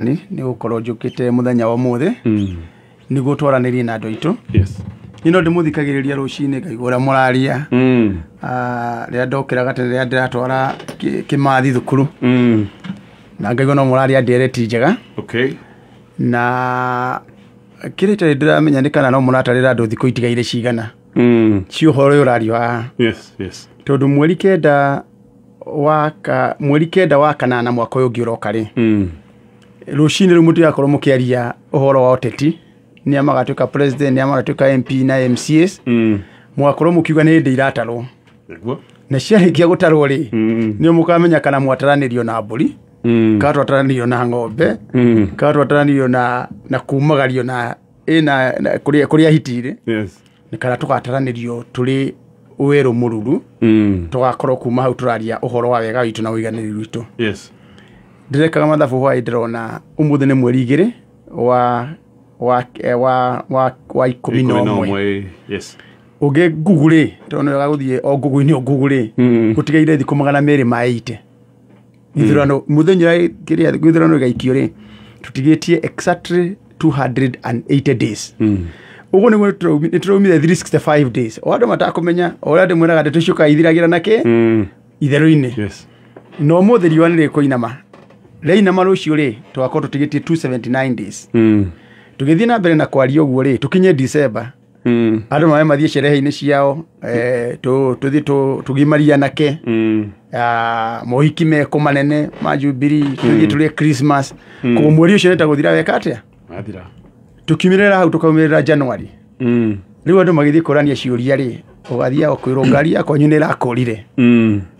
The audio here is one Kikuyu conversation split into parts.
Nĩ gũkorwo njũkĩte mũthenya wa ũmũthĩ nĩguo twaranĩrie na andũ aitũ. Niĩ no ndĩmũthikagĩrĩria rũcinĩ, ngaigua ũrĩa mũraria. Rĩrĩa ndokĩraga tene, rĩrĩa ndĩratwara kĩmathi thukuru, na ngaigua no mũraria ndereti njega. Na kĩrĩa itarĩ ndĩramenya nĩ kana no mũratarĩra andũ thikũ itigaire cigana cia ũhoro ũyũ ũrario haha, tondũ mweri 9 wa kanana mwaka ũyũ ũngĩ ũroka rĩ, rũcinĩ rĩu mũtigakorwo mũkĩaria ũhoro wa ũteti, nĩa magatuĩka president, nĩa magatuĩka MP na MCAs. Mũgakorwo mũkiuga nĩ hĩndĩ iratarwo. Na ciarĩkia gũtarwo rĩ, nĩo mũkamenya kana mwataranĩrio na mbũri, kana twataranĩrio na ng'ombe, kana twataranĩrio na kumagario na ĩna na kũrĩa hiti-rĩ, nĩ kana tũgataranĩrio tũrĩ werũ mũruru. Tũgakorwo kuma hau tũraria ũhoro wa wega witũ na ũiganĩrĩru witũ. Ndĩrekaga mathabu hwaĩ, ndĩrona ũmũthĩ nĩ mweri 2 wa 11. 11. Yes. Ũngĩ ngugu rĩ, tondũ nĩ wega gũthiĩ o ngugu-inĩ, o ngugu rĩ, gũtigaire thikũ 280 gĩthurano mũthenya ũrĩa kĩrĩa gĩthurano gĩgaikio rĩ, tũtigĩtie exactly 280 days. Ũguo nĩguo nĩ tũraumire 365 days, o andũ matakũmenya o ũrĩa ndĩmwĩraga ndeto icio ithiragĩra na kĩ itherũ-inĩ. Na ũmũthĩ riũa nĩ rĩkũinama, rĩainama rũciũ rĩ, tũgakorwo tũtigĩtie 279 days. Tũgĩthiĩ na mbere na kwaria ũguo rĩ, tũkinye December, andũ mawe mathiĩ sherehe-inĩ ciao, tũthiĩ tũgimarie anake, mohiki meko manene ma Jubilee, tũthiĩ tũrĩe Christmas. Koguo mweri ũcio nĩ ta gũthira weka atĩa. Wathira. Tũkiumĩrĩra hau tũkaumĩrĩra January. Rĩu andũ magĩthiĩ kũrania ciũria rĩ, ũgathiaga kwĩrwo ngari yakwa nyu nĩ ĩrakũrire.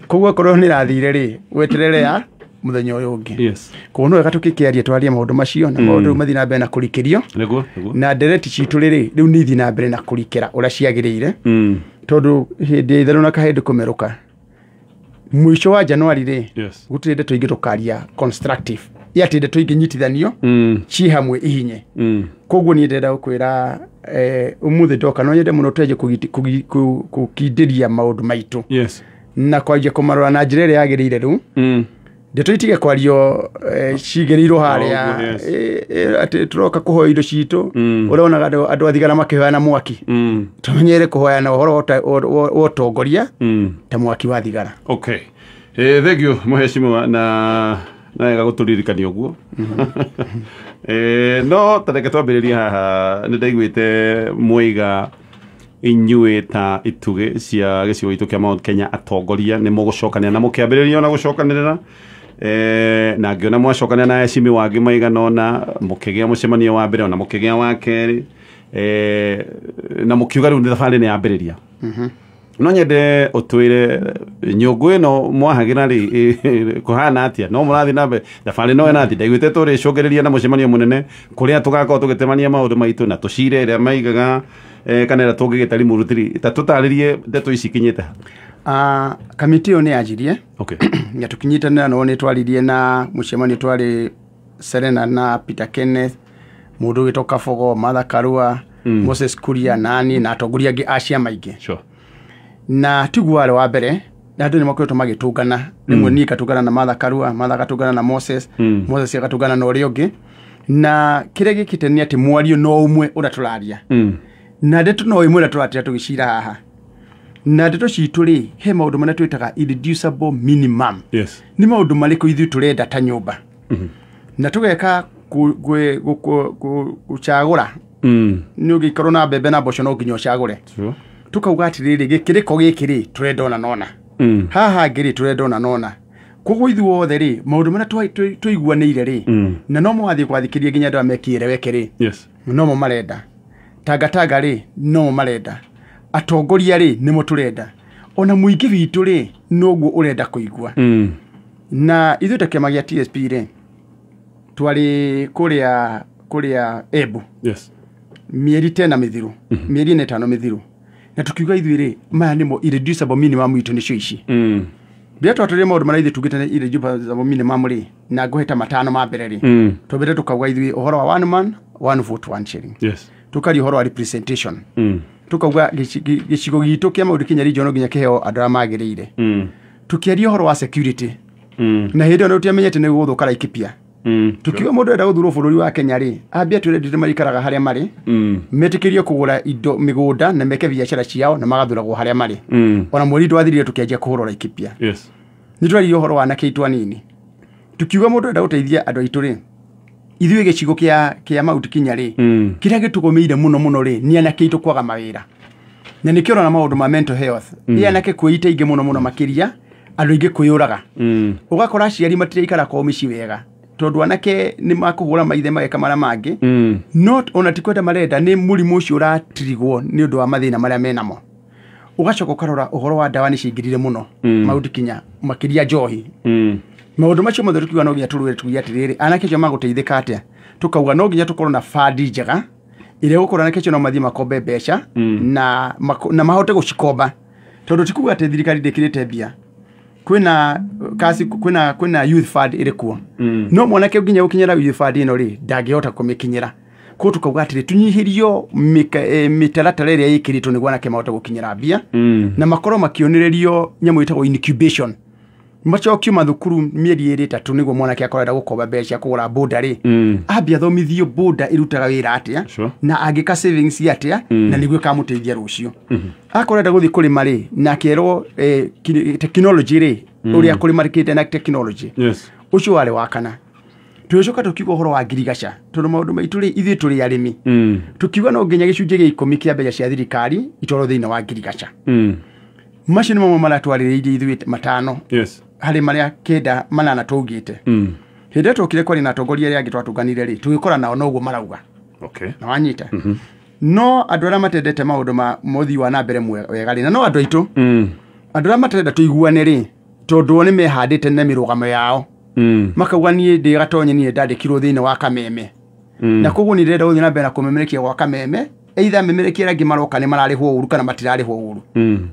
Koguo akorwo nĩ ĩrathire rĩ, weterere ya mũthenya ũyũ ũngĩ. Koguo no wega tũkĩkĩaria, twarie maũndũ macio na maũndũ rĩu mathiĩ na mbere na kũrikĩrio. Nĩguo, nĩguo. Na ndereti citũ rĩrĩ rĩu nĩ ithiĩ na mbere na kũrikĩra ũrĩa ciagĩrĩire, tondũ hĩndĩ ya itherũ na kahĩndĩ kũmerũka mũico wa January rĩ, gũtirĩ ndeto ingĩ tũkaria constructive, ĩ atĩ ndeto ingĩ nyitithanio ci hamwe ihinye. Koguo niĩ ndĩrenda gũkwĩra, ũmũthĩ ndoka no nyende mũno twenje gũkindĩria maũndũ maitũ na kwanjia kũmarora na njĩra ĩrĩa yagĩrĩire. Rĩu ndeto itige kwario, cigĩrĩirwo harĩa. Oh, yes. Atĩ tũroka kũhoya indo citũ. Ũronaga andũ a thigara makĩhoya na mwaki. Tũmenyere kũhoya na ũhoro wa ũtongoria ta mwaki wa thigara. Okay. Thank you mheshimiwa, na wega gũtũririkania ũguo. No ta reke twambĩrĩrie haha. Nĩ ndaiguĩte mwaiga inyuĩ ta itugĩ cia gĩcigo gitũ kĩa Mount Kenya, atongoria nĩ mũgũcokanĩra na mũkĩambĩrĩria ona gũcokanĩrĩra, na ngĩona mwacokanĩra na heshimiwa angĩ maigana ũna, mũkĩgĩa mũcemanio wa mbere ona mũkĩgĩa wa kerĩ, na mũkiuga rĩu nĩ thabarĩ nĩ yambĩrĩria. No nyende ũtwĩre nyũngũ ĩno mwahagĩra rĩ kũhana atĩa, no mũrathiĩ na mbere thabarĩ no ĩrathiĩ? Ndaiguĩte tũrĩcũngĩrĩria na mũcemanio mũnene kũrĩa tũgakorwo tũgĩtemania maũndũ maitũ na tũcire ĩrĩa maigaga, kana ĩrĩa tũngĩgĩta rimurutiri. Ta tũtarĩrie ndeto ici ikinyĩte ha. Kamĩtĩ ĩyo nĩ yanjirie na tũkĩnyitanĩra nao. Nĩ twaririe na mũcemanio twarĩ Serena na Peter Kenneth, mũndũ ũgĩtwo Kabogo, Martha Karua, Moses Kuria, nani na atongoria angĩ a ciama ingĩ. Na tiguo warĩ wa mbere, na andũ nĩ makoretwo magĩtũngana rĩmwe. Niĩ ngatũngana na Martha Karua, Martha agatũngana na Moses, Moses agatũngana na ũrĩa ũngĩ. Na kĩrĩa gĩkĩte nĩ atĩ mwario no ũmwe ũrĩa tũraria, na ndeto no ĩmwe ĩrĩa tũratira tũgĩcira haha. Na ndeto citũ rĩ, he maũndũ marĩa twĩtaga irreducible minimum. Nĩ maũndũ marĩkũ ithuĩ tũrenda ta nyũmba, na tũgeka gũcagũra. Nĩ ũngĩkorwo na mbembe na mboco, no nginya ũcagũre. Tukauga atĩrĩrĩ, gĩkĩrĩko gĩkĩ rĩ, tũrenda ona nona, haha hangĩ rĩ, tũrenda ona nona. Koguo ithuothe rĩ, maũndũ marĩa tũiguanĩire rĩ, na no mũgathiĩ gwathikĩria nginya andũ arĩa mekĩreweke rĩ, nomo marenda tangatanga rĩ, nomo marenda atongoria rĩ, nĩmo tũrenda, ona mũingĩ witũ rĩ, noguo ũrenda kũigua. Na ithuĩ ta kĩama gĩa TSP rĩ, twarĩ kũrĩa Embu mĩeri tena mĩthiru, mĩeri ĩna ĩtano mĩthiru, na tukiuga ithuĩ rĩ, maya nĩmo irreducible minimum itũ nĩcio ici. Rĩrĩa twatũrire maũndũ marĩa ithuĩ tugĩte nĩ irreducible minimum rĩ, na ngũhe ta matano ma mbere rĩ, twambĩte tukauga ithuĩ ũhoro wa one man one vote one shilling. Tukaria ũhoro wa representation. Tukauga gĩcigo gitũ kĩa Mount Kenya region no nginya kĩheo andũ arĩa magĩrĩire. Tukiaria ũhoro wa security, na hĩndĩ ĩyo nĩ tũtiamenyete nĩ gũgũthũka Laikipia. Tukiuga mũndũ arenda gũthurwo bũrũri wa Kenya rĩ, ambia twĩre ndire maikaraga harĩa marĩ, metĩkĩrio kũgũra indo mĩgũnda na meke biacara ciao na magathuragwo harĩa marĩ. Ona mweri ndwathirire tũkĩanjia kũhũrwo Laikipia. Yes. Nĩ twaririe ũhoro wa anake aitũ anini. Tukiuga mũndũ arenda gũteithia andũ aitũ rĩ, ithuĩ gĩcigo kĩa Mount Kenya rĩ, kĩrĩa gĩtũgũmĩire mũno mũno rĩ, nĩ anake aitũ kwaga mawĩra. Na nĩkĩo ũrona maũndũ ma mental health. Nĩ anake kwĩita aingĩ mũno mũno makĩria, andũ aingĩ kwĩyũraga. Ũgakora aciari matiraikara kwao mĩciĩ wega, tondũ anake nĩ makũhũra maithe mageka marĩa mangĩ. Not ona ti kwenda marenda, nĩ mũrimũ ũcio ũratirigwo nĩ ũndũ wa mathĩna marĩa menamo. Ũgacoka ũkarora ũhoro wa ndawa nĩ ciingĩrire mũno Mount Kenya, makĩria njohi. Maũndũ macio mothe tukiuga no nginya tũrũe tuge atĩrĩrĩ, anake acio magũteithĩka atĩa? Tukauga no nginya tũkorwo na bandi njega ĩrĩa gũkorwo anake acio no mathiĩ makombe mbeca na mahote gũcikomba, tondũ ti kuga atĩ thirikari ndĩkĩrĩte mbia. Kwĩna kasi, kwĩna youth fund ĩrĩ kuo, no mwanake nginya gũkinyĩra youth fund ĩno rĩ, ndangĩhota kũmĩkinyĩra. Koguo tukauga atĩrĩ, tũnyihĩrio mĩtaratara ĩrĩa ĩkĩrĩtwo nĩguo anake mahote gũkinyĩra mbia, na makorwo makĩonererio nyamũ ĩtagwo incubation. Macokio mathukuru mĩeri ĩrĩ ĩtatũ nĩguo mwanake akorwo arenda gũkomba mbeca cia kũgũra boda rĩ, ambia athomithio boda ĩrutaga wĩra atĩa, na angĩka savings atĩa, na nĩguo ĩkamũteithia rũciũ. Akorwo arenda gũthiĩ kũrĩma rĩ, na akerwo technology rĩ, ũrĩa kũrĩma rĩkĩte na technology. Ũcio warĩ wa kana. Tũgĩcoka tũkiuga ũhoro wa ngirigaca, tondũ maũndũ maitũ rĩ, ithuĩ tũrĩ arĩmi. Tũkiuga no nginya gĩcunjĩ gĩa 10 kĩa mbeca cia thirikari itwarwo thĩinĩ wa ngirigaca. Macio nĩ mamwe marĩa twarĩrĩirie ithuĩ matano. Harĩ marĩa 9 8 twaugĩte. Hĩndĩ ĩrĩa twokire kwaria na atongoria arĩa angĩ twatũnganire rĩ, tũgĩkora nao noguo marauga. Na wanyita. No andũ arĩa matendete maũndũ ma mũthii wa na mbere wega rĩ, na no andũ aitũ. Andũ arĩa matarenda tũiguane rĩ, tondũ o nĩ mehandĩte na mĩrũgamo yao. Makauga niĩ ndĩ Gatonye, niĩ ndandĩkirwo thĩinĩ wa Kameme. Na koguo nĩ ndĩrenda gũthiĩ na mbere na kũmemerekia gwa Kameme, either memerekia arĩa angĩ maroka nĩ mararĩhwo ũru kana matirarĩhwo ũru.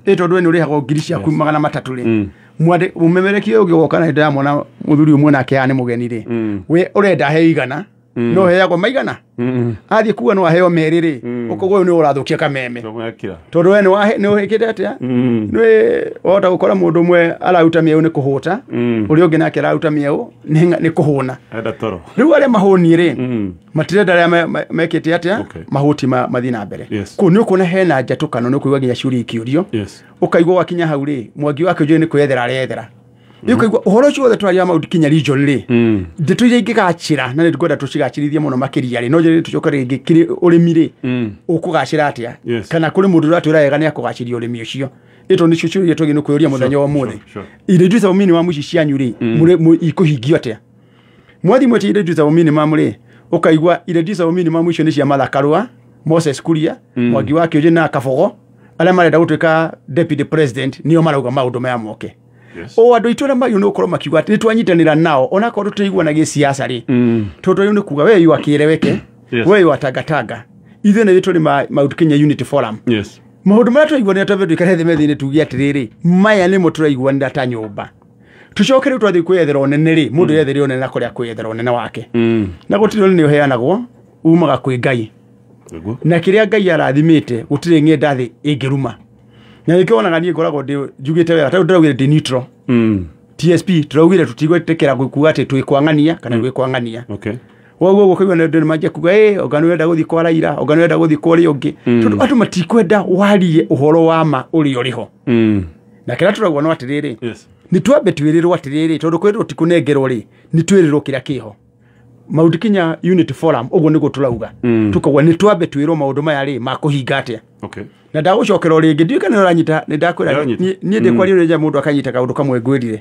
Ĩ tondũ we nĩ ũrĩhagwo ngiri ciaku 300 rĩ. Mũmemerekia ũyũ ũngĩ woka na ndĩramwona mũthuri ũmwe nake haha nĩ mũgeni rĩ, we ũrenda aheo 100, no heagwo maigana. Athiĩ kuga no aheo 2 rĩ, ũkoguo ũyũ nĩ ũrathũkia Kameme. Tondũ we nĩ ũhĩkĩte atĩa? Nĩ wahota gũkora mũndũ ũmwe araruta mĩeũ nĩ kũhũta, ũrĩa ũngĩ nake araruta mĩeũ nĩ kũhũna. Rĩu arĩa mahũniĩ rĩ, matirenda arĩa mekĩte atĩa? Mahũti mathiĩ na mbere. Kũu nĩ ũkuona hena njatũkano, nĩ ũkũigua nginya ciũria ikĩũrio. Ũkaigua wakinya hau rĩ, Mwangi wa Kĩũnjũri nĩ kwĩyethera areyethera. Ũkaigua ũhoro ũcio wothe twaria Mount Kenya region rĩ, ndeto iria ingĩgacĩra na nĩ ngwenda tũcigacĩrithie mũno makĩria rĩ, no njĩrĩ tũcoke rĩngĩ kĩrĩ ũrĩmi rĩ, ũkũgacĩra atĩa? Kana kũrĩ mũndũ ũratwĩra wega nĩ akũgacĩria ũrĩmi ũcio. Ĩto nĩcio ciũria twagĩrĩirwo nĩ kwĩyũria mũthenya wa ũmũthĩ. Irĩnduca minimum ici cianyu rĩ, ikũhingio atĩa? Mwathi mwĩtie irĩnduca minimum rĩ, ũkaigua irĩnduca minimum icio nĩ cia Martha Karua, Moses Kuria, Mwangi wa Kĩũnjũri na Kabogo, arĩa marenda gũtuĩka deputy president nĩo marauga maũndũ maya moke. O andũ aitũ arĩa magĩrĩirwo nĩ gũkorwo makiuga atĩ nĩ twanyitanĩra nao, onakorwo tũtiraiguana gĩsiasa rĩ, tondũ rĩu nĩ kuga we yu akĩeleweke, we yu atangatanga. Ithuĩ nĩ tũrĩ Mount Kenya Unity Forum. Maũndũ marĩa tũraiguanĩra twambe tũikare thĩ metha-inĩ tuge atĩrĩrĩ, maya nĩmo tũraiguanĩra ta nyũmba. Tũcoke rĩu twathiĩ kwĩyethera ũnene rĩ, mũndũ yethere ũnene na kũrĩa kwĩyethera ũnene wake. Na gũtirĩ ũnene ũheanagwo, umaga kwĩ Ngai. Na kĩrĩa Ngai arathimĩte, gũtirĩ ng'enda thĩ ĩngĩruma. Na nĩkĩo wonaga niĩ ngoragwo njugĩte wega, tondũ ndĩraugire ndĩ neutral. TSP tũraugire tũtigwĩtĩkĩra kuga atĩ twĩkwang'ania kana twĩkwang'ania. Woguo ũguo ũkaigua nĩ manjia kuga, ĩ, oga nĩ ũrenda gũthiĩ kwa Raila, oga nĩ ũrenda gũthiĩ kwa ũrĩa ũngĩ. Tondũ andũ matikwenda warie ũhoro wa ma ũrĩa ũrĩ ho. Na kĩrĩa tũrauga no atĩrĩrĩ, nĩ twambe twĩrĩrwo atĩrĩrĩ, tondũ kwĩrĩrwo ti kũnengerwo rĩ, nĩ twĩrĩrwo kĩrĩa kĩho. Mount Kenya Unity Forum ũguo nĩguo tũrauga. Tũkauga nĩ twambe twĩrwo maũndũ maya rĩ, makũhinga atĩa. Na ndagũcokera o rĩngĩ, ndiũĩ kana nĩ ũranyita, nĩ ndakwĩra, niĩ ndĩkwaria ũrĩa mũndũ akanyita kaũndũ kamwe ngwĩrire.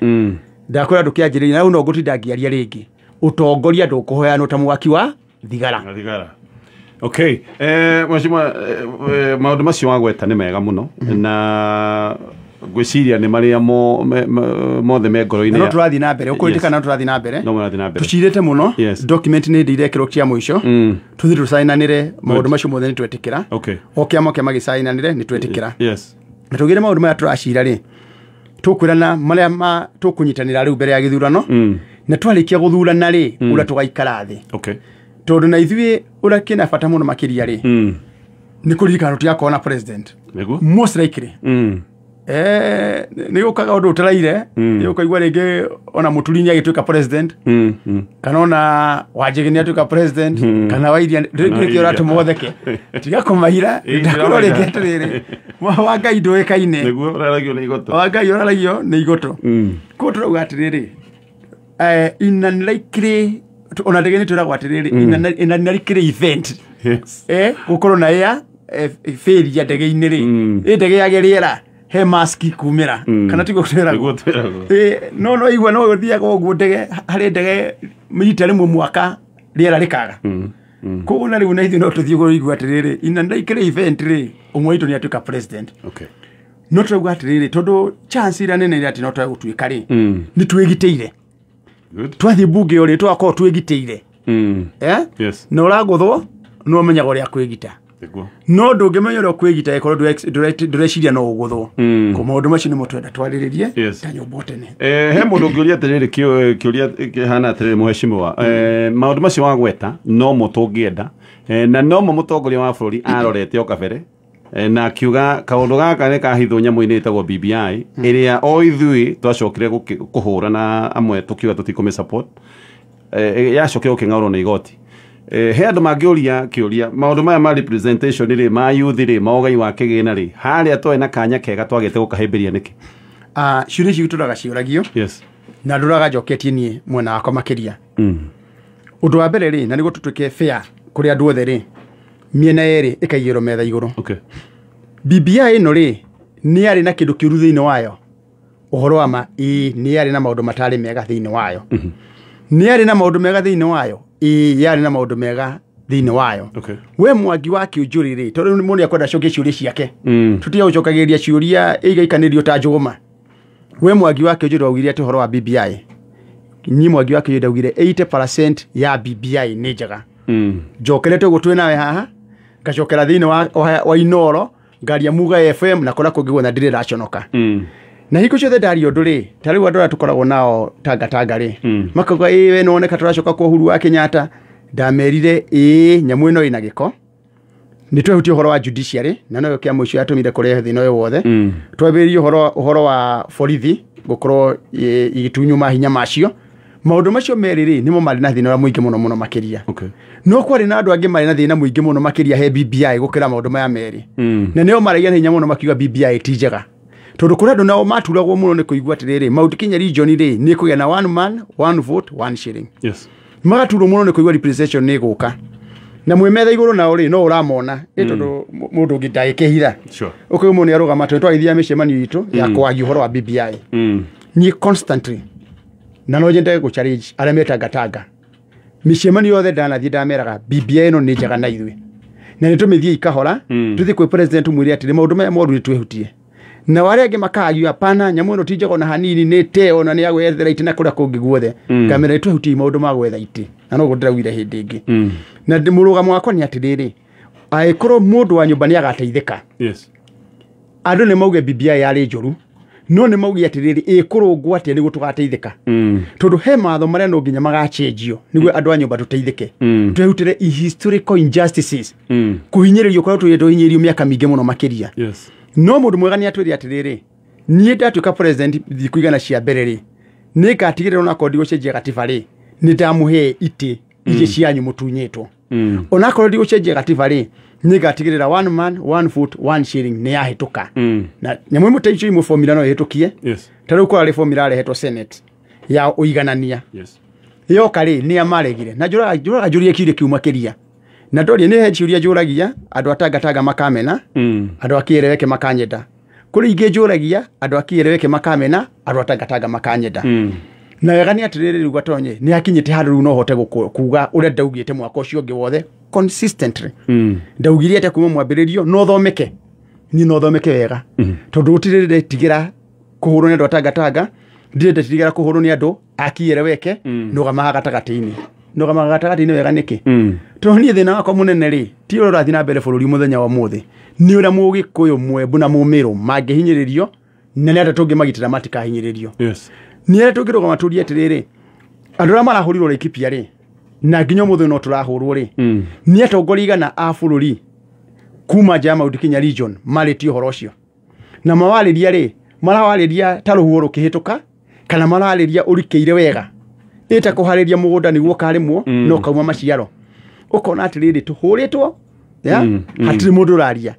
Ndakwĩra ndũkĩanjĩrĩria, na rĩu no ngũtinda ngĩaria rĩngĩ. Ũtongoria ndũkũhoyanwo ta mwaki wa thigara. Okay. Mheshimiwa, maũndũ macio wagweta nĩ mega mũno, na ngwĩciria nĩ marĩa mothe me ngoro-inĩ. No tũrathiĩ na mbere, ũkũririkana no tũrathiĩ na mbere. No mũrathiĩ na mbere. Tũcirĩte mũno, document nĩ ndĩ irekĩrwo kĩa mũico. Tũthiĩ tũcainanĩre maũndũ macio mothe nĩ twetĩkĩra. O kĩama kĩama gĩcainanĩre nĩ twetĩkĩra. Na tũgĩre maũndũ maya tũracira rĩ, tũkwĩrana marĩa ma tũkũnyitanĩra rĩu mbere ya gĩthurano. Na twarĩkia gũthurana rĩ, ũrĩa tũgaikara thĩ. Tondũ na ithuĩ ũrĩa kĩna bata mũno makĩria rĩ, nĩ kũririkana tũtigakorwo na president. Most likely. Nĩ ũkaga ũndũ ũtaraire, nĩ ũkaigua rĩngĩ ona Mũturi nĩ agĩtuĩka president, kana ona Wanjĩgĩ nĩ atuĩka president, kana Wairia nĩkĩo ũratũma ũtheke. Tiga kũmahira, ndakwĩrwo rĩngĩ atĩrĩrĩ, wa Ngai ndũĩkaine. Nĩguo ũraragio nĩ igotũ. Wa Ngai ũraragio nĩ igotũ. Koguo tũrauga atĩrĩrĩ, in unlikely, ona ndege nĩ twĩragwo atĩrĩrĩ, in unlikely event. Yes. Gũkorwo na air failure ndege-inĩ rĩ, ĩ ndege yage rĩera, he mask kumĩra, kana tiguo twĩragwo? Nĩguo twĩragwo. No igua no ũthiaga ũguo ndege, harĩ ndege rita rĩmwe mwaka rĩera rĩkaga. Koguo na rĩu na ithuĩ no tũthiĩ ũguo ũigua atĩrĩrĩ, in unlikely event rĩ, ũmwe witũ nĩ atuĩka president. Okay. No tũrauga atĩrĩrĩ, tondũ chance ĩrĩa nene ĩrĩa atĩ no twage gũtuĩka rĩ, nĩ twĩgitĩire. Good. Twathiĩ mbunge ĩyo rĩ, tũgakorwo twĩgitĩire. Yes. Na ũragũthwo, no ũmenyaga ũrĩa kwĩgita. Nĩguo. No ndũngĩmenya ũrĩa ũkwĩgita ĩkorwo ndũreciria no ũgũthwo. Ko maũndũ macio nĩmo twenda twarĩrĩrie ta nyũmba tene. He mũndũ ũngĩũria atĩrĩrĩ, kĩũria kĩhana atĩrĩrĩ mũheshimiwa, maũndũ macio wagweta no mo tũngĩenda, na no mo mũtongoria wa bũrũri arorete o kabere, na akiuga kaũndũ gaka nĩ kahithwo nyamũ-inĩ ĩtagwo BBI, ĩrĩa o ithuĩ twacokire kũhũra na amwe tũkiuga tũtikũmĩ support, yacokire gũkĩng'aũrwo nĩ igoti. He andũ mangĩũria kĩũria, maũndũ maya ma representation rĩ, ma youth rĩ, ma ũgai wa kĩgĩna rĩ, harĩa twarĩ na kanya kega twagĩte gũkahĩmbĩria nĩkĩ? Ciũria ici tũraga ciũragio. Yes. Na ndũraga njoketie niĩ mwena wakwa makĩria. Ũndũ wa mbere rĩ, na nĩguo tũtuĩke fair kũrĩ andũ othe rĩ, mĩena yerĩ ĩkaigĩrwo metha igũrũ. Okay. BBI ĩno rĩ, nĩ yarĩ na kĩndũ kĩũru thĩinĩ wayo. Ũhoro wa ma, ĩĩ, nĩ yarĩ na maũndũ matarĩ mega thĩinĩ wayo. Nĩ yarĩ na maũndũ mega thĩinĩ wayo. Ĩĩ, yarĩ na maũndũ mega thĩinĩ wayo. Okay. We Mwangi wa Kĩũnjũrĩ rĩ, tondũ mũndũ nĩakwenda acokie ciũria ciake. Tũtiga gũcokagĩrĩria ciũria igaikanĩrio ta njũgũma. We Mwangi wa Kĩũnjũrĩ waugire atĩ ũhoro wa BBI. Niĩ Mwangi wa Kĩũnjũrĩ ndaugire 80% ya BBI nĩ njega. Njokerete ũguo twĩ nawe haha, ngacokera thĩinĩ wa Inoro, ngaria Muga FM na kũrĩa kũngĩ guothe ndirĩ ndaconoka. Na hingo ciothe ndaria ũndũ rĩ, ta rĩu andũ arĩa tũkoragwo nao Tangatanga rĩ, makauga ĩĩ we nĩwoneka tũracoka kwa Uhuru wa Kenyatta. Ndamerire ĩĩ nyamũ ĩno ĩna gĩko. Nĩ twehutie ũhoro wa judiciary, na noyo kĩa mũico yatũmire kũrehe thĩna ũyũ wothe. Twambĩrĩrie ũhoro wa borithi gũkorwo igĩtunywo mahinya macio. Maũndũ macio merĩ rĩ, nĩmo marĩ na thĩna ũrĩa mũingĩ mũno mũno makĩria. Okay. No kwarĩ na andũ angĩ marĩ na thĩna mũingĩ mũno makĩria he BBI gũkĩra maũndũ maya merĩ. Na nĩo maragia na hinya mũno makiuga BBI ti njega. Tondũ kũrĩ andũ nao maturagwo mũno nĩ kũigua atĩrĩrĩ, Mount Kenya region rĩ, nĩ kũgĩa na one man, one vote, one shilling. Yes. Magaturwo mũno nĩ kũigua representation nĩ ĩgũka. Na mwĩ metha igũrũ nao rĩ, no ũramona, ĩ tondũ mũndũ ũngĩ ndagĩkĩhitha. Sure. Ũkaigua mũndũ nĩarũgama, tondũ twagĩthiaga mĩcemanio itũ ya kwaria ũhoro wa BBI. Niĩ constantly, na no nyende gũ challenge arĩa me Tangatanga. Mĩcemanio yothe ndanathiĩ ndameraga BBI ĩno nĩ njega na ithuĩ. Na nĩ tũmĩthiĩ ikahora, tũthiĩ kwĩ president tũmwĩre atĩrĩ, maũndũ maya moru nĩ twĩhutie. Na arĩa angĩ makagia hapana, nyamũ ĩno ti njega ona hanini, nĩ te ona nĩ ya gwethera itĩ na kũrĩa kũngĩ guothe. Ngamera nĩ twĩhutie maũndũ ma gwetha itĩ. Na noguo ndĩraugire hĩndĩ ĩngĩ. Na mũrũgamo wakwa nĩ atĩrĩrĩ, angĩkorwo mũndũ wa nyũmba nĩ agateithĩka. Yes. Andũ nĩ mauge BBI yarĩ njũru, no nĩ mauge atĩrĩrĩ, ĩkũrũngwo atĩa nĩguo tũgateithĩka. Tondũ he mawatho marĩa no nginya magachenjio nĩguo andũ a nyũmba tũteithĩke. Twehutĩre historical injustices. Kũhinyĩrĩrio kũrĩa tũrĩ tũhinyĩrĩrio mĩaka mĩingĩ mũno makĩria. Yes. No mũndũ mwega nĩ atwĩre atĩrĩrĩ, niĩ ndatuĩka president thikũ igana cia mbere rĩ, nĩ ngatigĩrĩra onakorwo ndigũcenjia gatiba rĩ, nĩ ndamũhe itĩ iria cianyu mũtunyĩtwo. Onakorwo ndigũcenjia gatiba rĩ, nĩ ngatigĩrĩra one man, one vote, one shilling nĩ yahĩtũka. Na nyamũ ĩmwe ta icio imwe formula no ĩhĩtũkie. Yes. Ta rĩu kũrarĩ formula yarehetwo Senate ya ũiganania. Yes. Yoka rĩ, nĩ amaregire. Na njũraga njũrie kĩũria kĩu makĩria. Na ndoria nĩ he ciũria njũragia, andũ a Tangatanga makamena, andũ a Kĩeleweke makanyenda. Kũrĩ ingĩ njũragia, andũ a Kĩeleweke makamena, andũ a Tangatanga makanyenda. Na wega nĩ atĩrĩrĩ rĩu Gatonye, nĩ hakinyĩte handũ rĩu no hote kuga ũrĩa ndaugĩte mwaka ũcio ũngĩ wothe consistently. Ndaugire atĩa kuma mwambĩrĩrio, no thomeke. Niĩ no thomeke wega. Tondũ gũtirĩ ndetigĩra kũhũrwo nĩ andũ a Tangatanga, ndirĩ ndetigĩra kũhũrwo nĩ andũ a Kĩeleweke, nũgamaga gatagatĩ-inĩ. Nũgamaga gatagatĩ-inĩ wega nĩkĩ? Tondũ niĩ thĩna wakwa mũnene rĩ, ti ũrĩa ũrathiĩ na mbere bũrũri mũthenya wa ũmũthĩ, nĩ ũrĩa Mũgĩkũyũ, Mwembu na Mũmĩrũ mangĩhinyĩrĩrio, na nĩ atĩa tũngĩmagitĩra matikahinyĩrĩrio. Yes. Nĩ arĩa tũngĩrũgama tũrie atĩrĩrĩ, andũ arĩa marahũrirwo Laikipia rĩ, na nginya ũmũthĩ no tũrahũrwo rĩ, nĩ atongoria igana a bũrũri kuma nja ya Mount Kenya region marĩtie ũhoro ũcio. Na mawarĩria rĩ, Marawarĩria ta rũhuho rũkĩhĩtũka kana mararĩria ũrikĩire wega. Ĩta kũharĩria mũgũnda nĩguo karĩmwo no kauma maciaro. Ũkona atĩrĩrĩ tũhũrĩtwo ya hatirĩ mũndũ ũraria.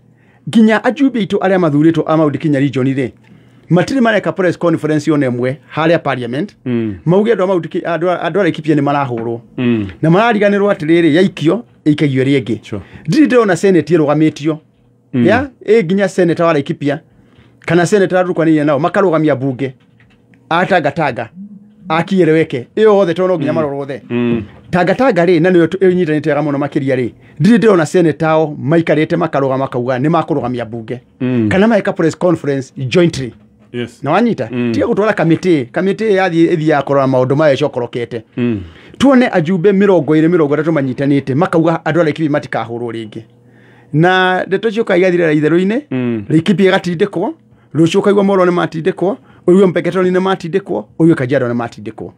Nginya ajumbe aitũ arĩa mathurĩtwo a Mount Kenya region rĩ matirĩ mareka press conference ona ĩmwe harĩa parliament mauge andũ a Mount andũ a Laikipia nĩ marahũrwo na marariganĩrwo atĩrĩrĩ yaikio ĩikagio ĩrĩa ĩngĩ. Ndirĩ ndĩrona senate ĩrũgamĩtio ya ĩ nginya senator wa Laikipia kana senator arũkanĩire nao makarũgamia bunge a Tangatanga akiereweke ĩyo othe tondũ no nginya marorwo othe. Tangatanga rĩ na nĩyo ĩnyitanĩte wega mũno makĩria rĩ ndirĩ ndĩrona senator ao maikarĩte makarũgama makauga nĩ makũrũgamia bunge kana mageka press conference jointly. Yes. Na wanyita tiga gũtwara kamĩtĩ yathiĩ ĩthiaga kũrora maũndũ maya ĩcokorokete. Tuone ajumbe 20 30 manyitanĩte makauga andũ a Laikipia matikahũrwo rĩngĩ. Na ndeto ciũka igathirĩra itherũ-inĩ. Laikipia ĩgatindĩkwo, rũciũ ũkaigua Molo nĩ matindĩkwo, ũigue Mpeketoni nĩ matindĩkwo, ũigue Kajiado nĩ matindĩkwo.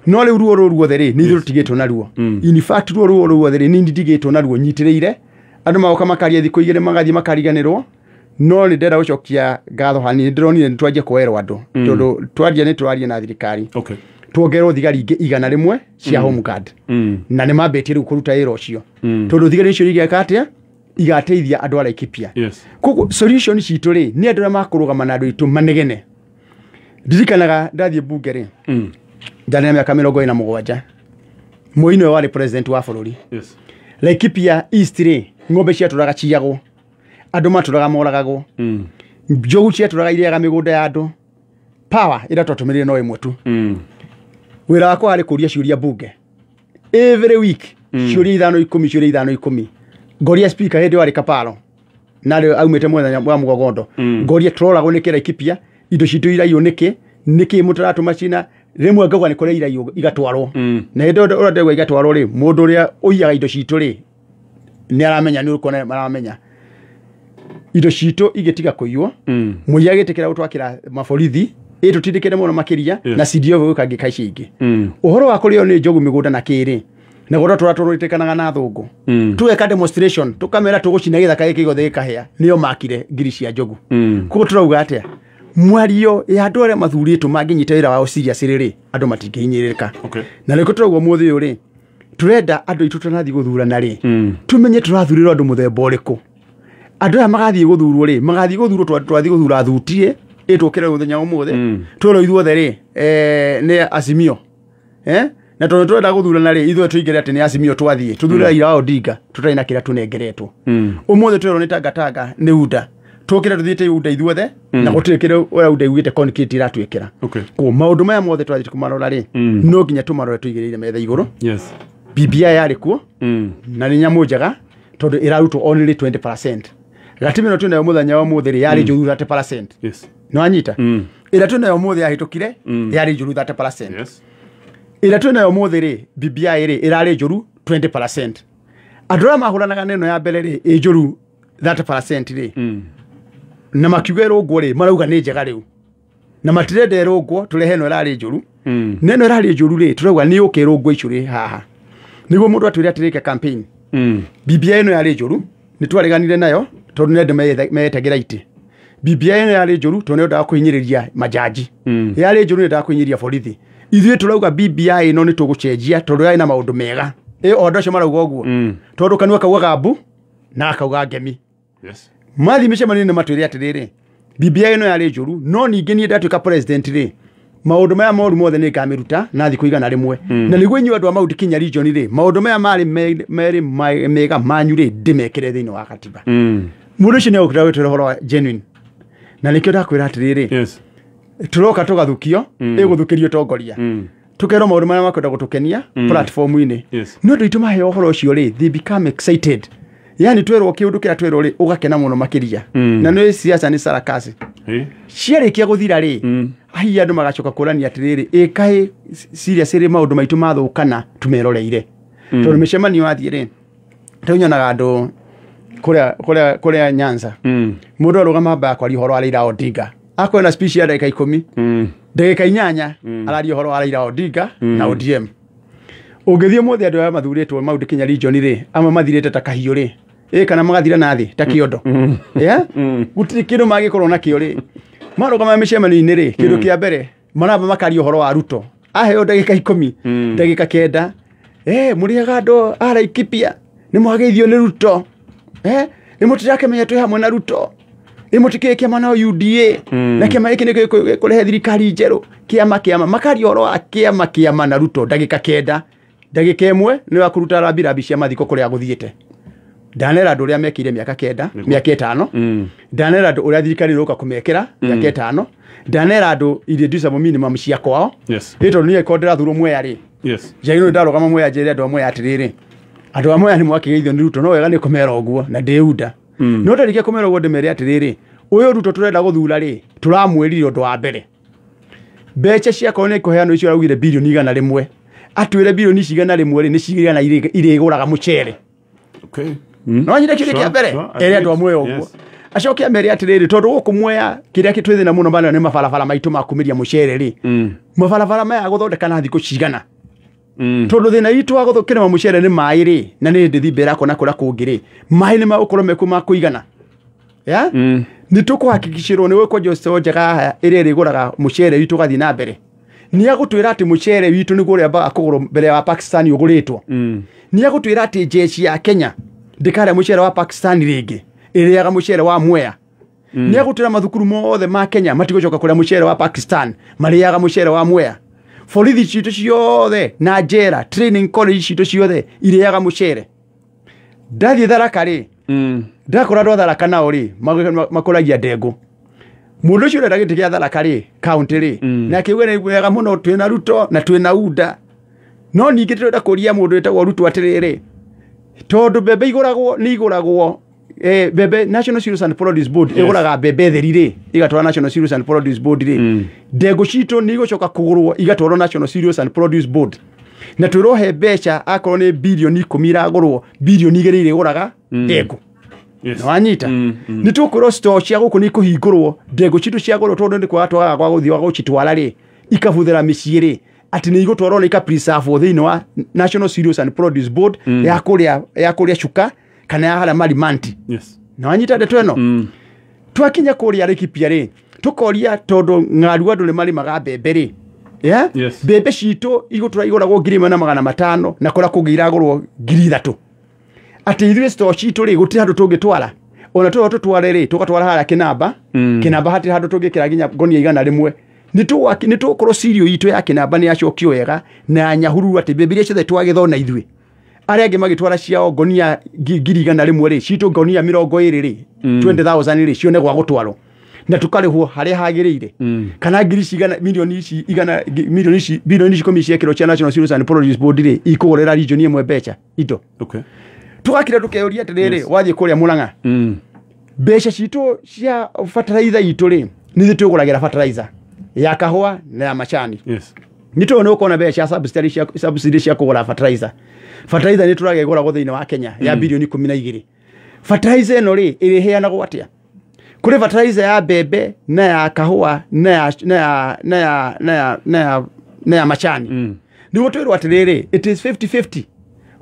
No rĩu ruo rũu ruothe rĩ nĩ ithuĩ tũtigĩtwo naruo. In fact ruo rũu ruothe rĩ nĩ ndigĩtwo naruo nyitĩrĩire. Andũ magoka makaria thikũ igĩrĩ magathiĩ makariganĩrwo. No nĩ ndĩrenda gũcokia ngatho hanini, ndĩronire nĩ twanjia kuoerwo andũ tondũ twaria nĩ tũraria na thirikari. Tuongererwo thigari ingĩ 100 cia home guard na nĩ mambĩtie rĩu kũruta wĩra ũcio tondũ thigari icio igeka atĩa igateithia andũ a Laikipia. Koguo solution citũ rĩ nĩ andũ arĩa makũrũgama na andũ aitũ manegene. Ndirikanaga ndathiĩ bunge rĩ ndarĩ na mĩaka 47 Moi nĩwe warĩ president wa bũrũri. Laikipia East rĩ ng'ombe ciatũraga ciyagwo, andũ matũraga moragagwo, njogu ciatũraga irĩaga mĩgũnda ya andũ. Power ĩrĩa twatũmĩrire no ĩmwe tu. Wĩra wakwa warĩ kũria ciũria bunge every week, ciũria 5 10 ciũria 5 10. Ngoria speaker hĩndĩ warĩ Kaparo narĩ aumĩte mwena wa Mũgogondo, ngoria tũroragwo nĩkĩ Laikipia, indo citũ iraiywo nĩkĩ, nĩkĩ mũtaratũma cina rĩmwe ngauga nĩ kũrĩa iraiywo igatwarwo. Na hĩndĩ ĩyo ũrĩa ndauga igatwarwo rĩ mũndũ ũrĩa ũiyaga indo citũ rĩ nĩ aramenya, nĩ ũkuona maramenya indo citũ igĩtiga kũiywo. Mũiya agĩtĩkĩra gũtwakĩra maborithi ĩtũtindĩkĩre mũno makĩria na CDO gũka ngĩka ici ingĩ. Ũhoro wa kũrĩo nĩ njogu mĩgũnda na kĩrĩ na gũrĩa tũratũrĩtĩkanaga na athũngũ tũgeka demonstration tũkamera tũgũcina gĩthaka gĩkĩ gĩothe gĩkahĩa, nĩo makire ngiri cia njogu. Koguo tũrauga atĩa mwario ya andũ arĩa mathurĩtwo mangĩnyita wĩra wao serious rĩ andũ matingĩhinyĩrĩrĩka. Na nĩkĩo tũrauga ũmũthĩ ũyũ rĩ tũrenda andũ aitũ tũrathiĩ gũthurana rĩ tumenye tũrathurĩrwo andũ mũthemba ũrĩkũ. Andũ aya magathiĩ gũthurwo rĩ magathiĩ gũthurwo twathiĩ gũthura thutie ĩtũkĩre mũthenya ũmũthĩ twĩrwo ithuothe rĩ nĩ Azimio na tondũ tũrenda gũthurana rĩ ithuothe tũingĩre atĩ nĩ Azimio twathiĩ tũthure Raila Odinga tũtarĩ na kĩrĩa tũnengeretwo. Ũmũthĩ twĩrwo nĩ Tangatanga nĩ UDA tũkĩre tũthiĩte UDA ithuothe na gũtirĩ kĩrĩa ũrĩa UDA ugĩte concrete iratwĩkĩra. Koguo maũndũ maya mothe twathiĩ kũmarora rĩ no nginya tũmarore tũigĩrĩire metha igũrũ. BBI yarĩ kuo na nĩ nyamũ njega tondũ ĩrarutwo only 20%. Gatiba ĩno twĩnayo mũthenya wa ũmũthĩ rĩ yarĩ njũru 30%. Nĩ wanyita? Ĩrĩa twĩnayo ũmũthĩ yahĩtũkire yarĩ njũru 30%. Ĩrĩa twĩnayo ũmũthĩ rĩ BBI rĩ ĩrarĩ njũru 20%. Andũ arĩa mahũranaga na ĩno ya mbere rĩ ĩ njũru 30% rĩ na makiuga ĩrũngwo rĩ marauga nĩ njega rĩu na matirenda ĩrũngwo tũrehe ĩno ĩrarĩ njũru na ĩno ĩrarĩ njũru rĩ tũrauga nĩ yũke ĩrũngwo icio rĩ haha nĩguo mũndũ atwĩre atĩrĩke campaign. BBI ĩno yarĩ njũru nĩ twareganire nayo tondũ nĩ andũ meetagĩra itĩ. BBI ĩno yarĩ njũru tondũ nĩ endaga kũhinyĩrĩria majaji, yarĩ njũru nĩ endaga kũhinyĩrĩria borithi. Ithuĩ tũrauga BBI ĩno nĩ tũgũcenjia tondũ yarĩ na maũndũ mega. O andũ acio marauga ũguo tondũ kanua kaugaga mbu na gakauga ngemi. Mathiĩ mĩcemanio-inĩ matwĩre atĩrĩrĩ BBI ĩno yarĩ njũru no ningĩ niĩ ndatuĩka president rĩ maũndũ maya moru mothe nĩ ngamĩruta na thikũ 100. Na nĩguo inyuĩ andũ a Mount Kenya region rĩ maũndũ maya marĩ merĩ mega manyu rĩ ndĩmekĩre thĩinĩ wa katiba. Mũndũ ũcio nĩ egũkĩra gwĩtwĩra ũhoro wa genuine. Na nĩkĩo ndakwĩra atĩrĩrĩ tũroka tũgathukio ĩgũthukĩrio tongoria tũkerwo maũndũ marĩa makwenda gũtũkenia platform-inĩ. No andũ aitũ maheo ũhoro ũcio rĩ they become excited. Yani twĩrwo kĩũndũ kĩrĩa twĩrwo rĩ ũgakena mũno makĩria. Na nĩ siasa nĩ sarakasi. Ciarĩkia gũthira rĩ hihi andũ magacoka kũrania atĩrĩrĩ ĩkaĩ serious rĩ maũndũ maitũ mathũkana tũmeroreire. Tondũ mĩcemanio wathiĩ rĩ rĩu nyonaga andũ kũrĩa Nyanza mũndũ arũgama ambaga kwaria ũhoro wa Raila Odinga akorwo na speech ya ndagĩka 10 ndagĩka 8 araria ũhoro wa Raila Odinga na ODM. Ũngĩthiĩ ũmũthĩ andũ aya mathurĩtwo Mount Kenya region rĩ amwe mathirĩte ta kahiũ rĩ kana magathira na thĩ ta kĩondo. Gũtirĩ kĩndũ mangĩkorwo nakĩo rĩ Marũgama mĩcemanio-inĩ rĩ, kĩndũ kĩa mbere maramba makaria ũhoro wa Ruto. Aheo ndagĩka 10, ndagĩka 9. Mũrĩaga andũ a Laikipia nĩ mwageithio nĩ Ruto. Nĩ mũtirakĩmenya twĩ hamwe na Ruto. Nĩ mũtikĩĩ kĩama na UDA. Na kĩama gĩkĩ nĩkĩo gĩkũrehe thirikari njerũ. Kĩama kĩama makaria ũhoro wa kĩama kĩama na Ruto ndagĩka 9. Ndagĩka 1 nĩ wa kũruta rambirambi cia mathiko kũrĩa gũthiĩte. Ndanera andũ ũrĩa mekire mĩaka 9, mĩaka 5. Ndanera andũ ũrĩa thirikari ĩroka kũmekĩra mĩaka 5. Ndanera andũ irreducible minimum cia kwao. Yes. Ĩ tondũ niĩ korwo ndĩrathurwo Mwea rĩ. Yes. Njagĩrĩirwo nĩ ndarũgama Mwea njĩre andũ a Mwea atĩrĩrĩ, andũ a Mwea nĩ mwakĩgeithio nĩ Ruto no wega nĩ kũmera ũguo na ndĩunda. No ndarĩkia kũmera ũguo ndĩmere atĩrĩrĩ, ũyũ Ruto tũrenda gũthura rĩ, tũramwĩrire ũndũ wa mbere. Mbeca ciakorwo nĩ kũheanwo icio araugire bilioni 100. Atwĩre bilioni ici 100 rĩ, nĩ cigana irĩgũraga mũcere. Okay. No nyine kĩũria kĩa mbere ere andũ a Mwea ũguo. Acoke amere atĩrĩrĩ, tondũ gũkũ Mwea kĩrĩa twĩ thĩna mũno bana nĩ mabarabara maitũ ma kumĩria mũcere rĩ. Mabarabara maya gũthondeka na thikũ cigana. Tondũ thĩna witũ wa gũthũkĩrĩma mũcere nĩ maĩ rĩ, na nĩ ndĩthi mbere yakwa na kũrĩa kũngĩ rĩ, maĩ nĩ magũkorwo mekuo ma kũigana. Yeah? Nĩ tũkũhakikicĩrwo nĩ gũkwenjwo store njega haha ĩrĩa ĩrĩgũraga mũcere witũ ũgathiĩ na mbere. Nĩ agũtwĩra atĩ mũcere witũ nĩguo ũrĩa ambaga kũgũrwo mbere wa Pakistan ũgũrĩtwo. Nĩ agũtwĩra atĩ jeshi ya Kenya ndĩkarĩa mũcere wa Pakistan rĩngĩ, ĩrĩaga mũcere wa Mwea. Nĩ agũtwĩra mathukuru mothe ma Kenya matigũcoka kũrĩa mũcere wa Pakistan, marĩaga mũcere wa Mwea. Borithi citũ ciothe na njera, training college citũ ciothe irĩaga mũcere. Ndathiĩ Tharaka rĩ, ndakora andũ a Tharaka nao rĩ, makũragia ndengũ. Mũndũ ũcio ũrenda gĩtĩ gĩa Tharaka rĩ, county rĩ, na akiuga nĩ wega mũno twĩna Ruto na twĩna UDA. No ningĩ tũrenda kũria mũndũ wĩtagwo Ruto atĩrĩrĩ, tondũ mbembe igũragwo nĩ igũragwo, mbembe National Cereals and Produce Board ĩgũraga mbembe theri rĩ, ĩgatwara National Cereals and Produce Board rĩ, ndengũ citũ nĩ igũcoka kũgũrwo igatwarwo National Cereals and Produce Board. Na twĩrwo he mbeca akorwo nĩ bilioni 10 iragũrwo, bilioni 2 irĩgũraga ndengũ. Yes. Wanyita. Nĩ tũkwĩrwo store cia gũkũ nĩ ikũhingũrwo, ndengũ citũ ciagũrwo tondũ nĩ kwaga twagaga gwa gũthiĩ gwa gũcitwara rĩ, ikabuthĩra mĩciĩ rĩ, atĩ nĩ igũtwarwo na ikapreserve thĩinĩ wa National Cereals and Produce Board ya kũrĩa Chuka kana ya harĩa Marimanti. Yes. Na wanyita ndeto ĩno. Twakinya kũrĩa Laikipia rĩ, tũkoria tondũ ng'aru andũ nĩ marĩmaga mbembe rĩ. Yeah? Yes. Mbembe citũ igũtũra igũragwo 1,500 na kũrĩa kũngĩ iragũrwo 3,000. Atĩ ithuĩ store citũ rĩ, gũtirĩ handũ tũngĩtwara. Ona tũrĩa tũtware rĩ, tũgatwara harĩa Kĩnamba. Kĩnamba hatirĩ handũ tũngĩkĩra nginya ngonia 100. Nĩ tũgũkorwo cereal itũ ya Kĩnamba nĩ yacokio wega na ya Nyahururu atĩ mbembe iria ciothe twagethwo na ithuĩ. Arĩa angĩ magĩtwara ciao ngonia 100 rĩ, citũ ngonia 20 rĩ, 20,000 rĩ, cione gwa gũtwarwo. Na tũkarĩhwo harĩa hagĩrĩire. Kana ngiri cigana, milioni ici igana, milioni ici, bilioni ici 10 ciekĩrwo cia National Cereals and Produce Board rĩ, ikũgũrĩra region ĩmwe mbeca indo. Okay. Tũgakira tũkeyũria atĩrĩrĩ, wathiĩ kũrĩa Murang'a. Mbeca citũ cia fertilizer itũ rĩ, nĩ ithuĩ twĩgũragĩra fertilizer ya kahũa na ya macani. Yes. Nĩ tũĩ nĩ ũkona mbeca cia subsidy cia kũgũra fertilizer. Fertilizer nĩ tũraga ĩgũragwo thĩinĩ wa Kenya ya bilioni 12. Fertilizer ĩno rĩ, ĩrĩheanagwo atĩa? Kũrĩ fertilizer ya mbembe na ya kahũa na ya macani. Nĩguo twĩrwo atĩrĩrĩ, it is 50-50.